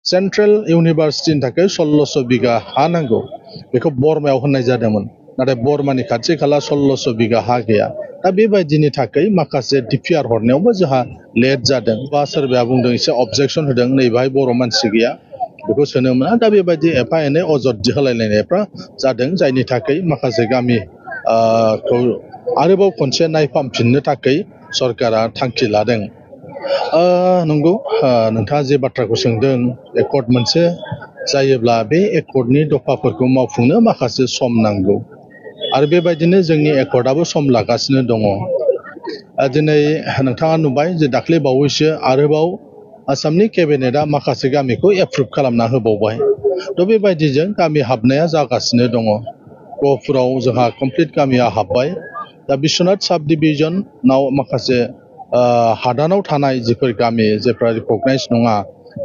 central इउनिभार्सिटीनि थाखाय 1600 बिगा हा नांगौ बेखौ बरमायाव होननाय जादोंमोन नाथाय बरमानि खाथि खाला 1600 बिगा हा गैया दा बेबायदिनि थाखाय माखासे डिपिआर हरनायावबो जोंहा लेट जादों बा सोरबाया बुंदों एसे अबजेक्शन होदों नैबेहाय बर' मानसि गैया बेखौ सोनो मोना दा बेबायदि एफा एनै अजद होलायलायनायफ्रा जादों जायनि थाखाय माखासे गामि खौ आरोबाव खनसे नायफामफिननो थाखाय सरकारा थांखि लादों नंगौ नोंथाङा जे बाथ्राखौ सोंदों एकर्ड मोनसे जायोब्ला बे एकर्डनि दफाफोरखौ मावफुंनो माखासे सम नांगौ आरो बेबायदिनो जोंनि एकर्डआबो सम लागासिनो दङ दिनै नोंथाङा नुबाय जे दाख्लै बावैसो आरोबाव आसामनि केबिनेटआ माखासे गामिखौ एप्रुभ खालामना होबावबाय थ' बेबायदिजों गामि हाबनाया जागासिनो दङ गहपुराव जोंहा कमप्लिट गामिया हाबबाय दा बिश्वनाथ साब डिभिजनाव माखासे हादानाव थानाय जिफोर गामि जेफ्रा रिकगनाइज नङा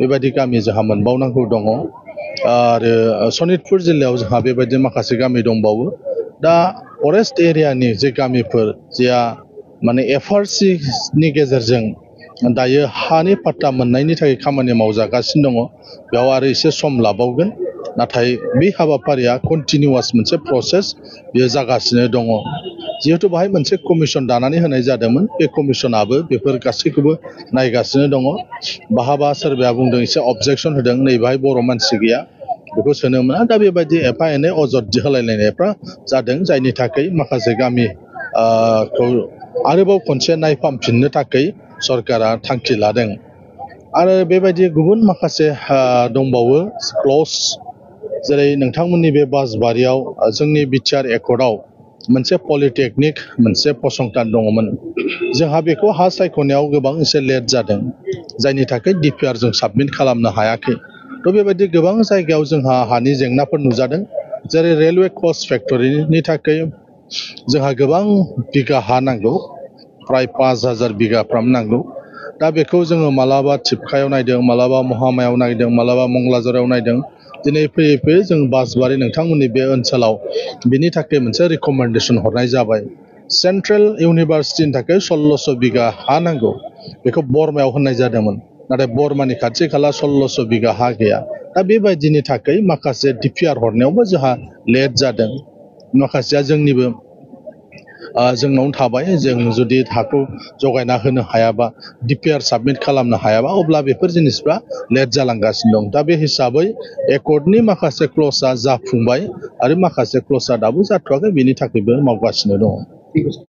बेबायदि गामि जोंहा मोनबावनांगौ दङ आरो सनितपुर जिल्लायाव जोंहा बेबायदि माखासे गामि दंबावो दा फरेस्ट एरियानि जे गामिफोर जेया माने एफआरसिनि गेजेरजों दायो हानि पाट्टा मोननायनि थाखाय खामानि मावजागासिनो दङ बेयाव आरो एसे सम लाबावगोन नाथाय बे हाबाफारिया कन्टिनिउआस मोनसे प्रसेस बेयो जागासिनो दङ जिहेतु बाहाय मोनसे कमिसन दानानै होनाय जादोंमोन बे कमिसनाबो बेफोर गासैखौबो नायगासिनो दङ बहाबा सोरबाया बुंदों एसे अबजेक्शन होदों नैबेहाय बर' मानसि गैया बेखौ सोनो मोना दा बेबायदि एफा एनै अजद होलायलायनायफ्रा जादों जायनि थाखाय माखासे गामि खौ आरोबाव खनसे नायफामफिननो थाखाय सरकारा थांखि लादों आरो बेबायदि गुबुन माखासे दंबावो क्लज जेरै नोंथांमोननि बे बासबारियाव जोंनि बिटिआर एकर्डआव मोनसे पलिटेकनिक मोनसे फसंथान दङमोन जोंहा बेखौ हा सायख'नायाव गोबां एसे लेट जादों जायनि थाखाय डिपिआर जों साबमिट खालामनो हायाखै थ' बेबायदि गोबां जायगायाव जोंहा हानि जेंनाफोर नुजादों जेरै रेलवे कच फेक्टरिनि थाखाय जोंहा गोबां बिगा हा नांगौ प्राय 5000 बिगाफ्राम नांगौ दा बेखौ जोङो मालाबा थिपकायाव नायदों मालाबा महामायाव नायदों मालाबा मंगलाजराव नायदों दिनै फैयै फैयै जों बासबारि नोंथांमोननि बे ओनसोलाव बिनि थाखाय मोनसे रिकमेन्डेसन हरनाय जाबाय सेंट्रल इउनिभार्सिटीनि थाखाय 1600 बिगा हा नांगौ बेखौ बरमायाव होननाय जादोंमोन नाथाय बरमानि खाथि खाला 1600 बिगा हा गैया दा बेबायदिनि थाखाय माखासे डिपिआर हरनायावबो जोंहा लेट जादों माखासेया जोंनिबो जोंनावनो थाबाय जों जुदि हाखौ जगायना होनो हायाबा डिपिआर साबमिट खालामनो हायाबा अब्ला बेफोर जिनिसफ्रा लेट जालांगासिनो दं दा बे हिसाबै एकर्डनि माखासे क्लजआ जाफुंबाय आरो माखासे क्लजआ दाबो जाथ'वाखै बेनि थाखायबो मावगासिनो दङ